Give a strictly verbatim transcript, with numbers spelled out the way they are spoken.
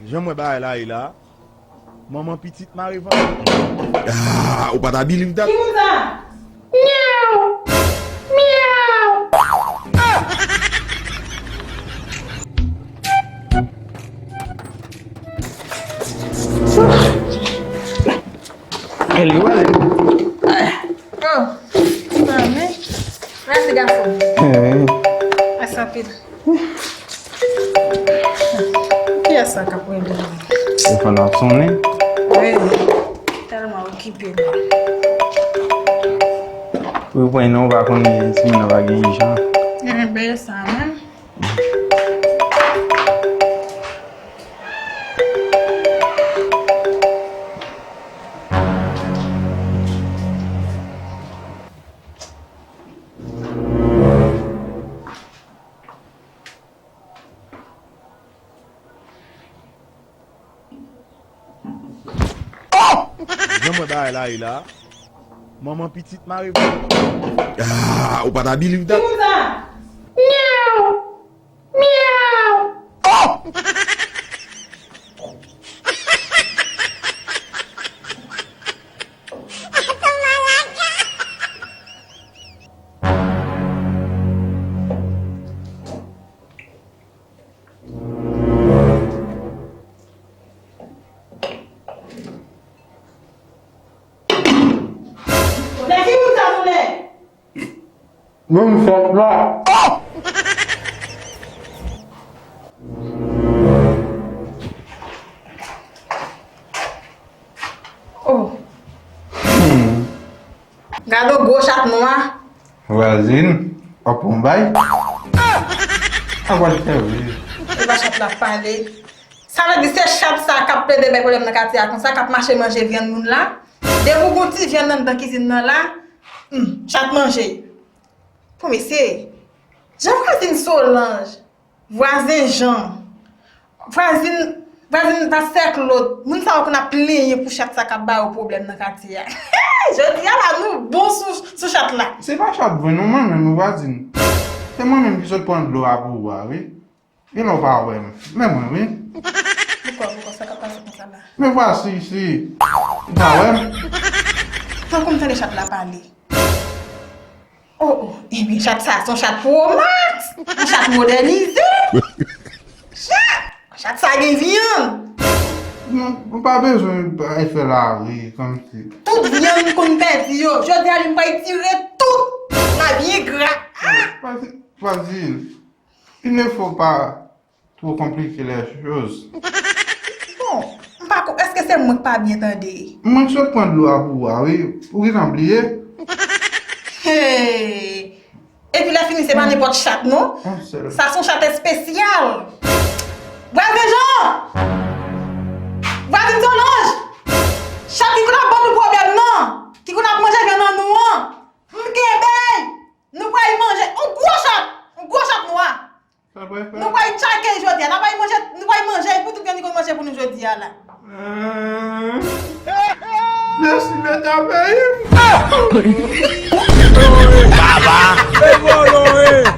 Jan m wè bagay la ye la, manman pitit mare vant. Ah, ou pa ta believe that? Ki moun sa? Myaw! Myaw! Oh, mami. Mèsi, gason. Mèsi anpil. Kiyès sa k ap rele m? Telefòn ap sonnen. Wi. Tèlman okipe m. Wi, pwen non, ou pa konnen si moun nan pa gen ijan. Ebyen, bèl sa menm. Jan m wè bagay la ye la, manman pitit mare vant. Ah, ou pa ta believe that? Ki moun sa? Myaw! Myaw! Kote ki moun sa tounen? Menm chat la. Oh! Gade yon gwo chat nwa. Vwazin, w ap pran bay? Sa pral fè wi. E pa chat la pale. Sa vle di se chat sa k ap plede bay pwoblèm nan katye a konsa, k ap mache manje vyann moun la. Depi w gon ti vyann anndan kizin nan la, hmm, chat manje. Bon, mesye, jan vwazin Solanj, vwazen Jan, vwazin, vwazin pastè Claude, moun sa yo konn ap plenyen pou chat sa k ap ba yo pwoblèm nan katye a. Jodi a la, nou bon sou, sou chat la. Se pa chat vre non, mwen menm, vwazin. Se mwen menm ki sot pran dlo a pou ou a, wi. Gen lè w pa wè m. Men mwen, wi. Poukò, poukò, sa k ap pase konsa la? Me vwasi isi. Ou pa wè m? Tankou m tande chat la pale. Oh, oh, ebyen, chat sa, se yon chat Pro Max. Yon chat modènize. Chat, chat sa gen vyann. Non, ou pa bezwen bay fè la, wi, kòmsi. Tout vyann m konn pèdi yo. Jodi a, li m pral tire tout. La byen gra. Ah! Vwazin, vwazin. Il ne faut pas trop compliquer les choses. Bon, m pa ko-, èske se mwen k pa byen tande? Mwen sot pran dlo a pou ou a, wi. Ou gentan bliye? Hey! Epi lè fini, se pa nenpòt chat, non. Sa se yon chat espesyal. Vwazin Jan! Vwazin Solanj! Chat ki konn ap ban nou pwoblèm nan, ki konn ap manje vyann nan nou an, m kenbe l! Nou pral manje yon gwo chat, yon gwo chat nwa. Sa pral fè? Nou pral tchake l jodi a. N a pral manje, nou pral manje l pou tout vyann li konn manje pou nou jodi a la. Euh. Mèsi, Leta peyi m. Baba! E vòlò, e!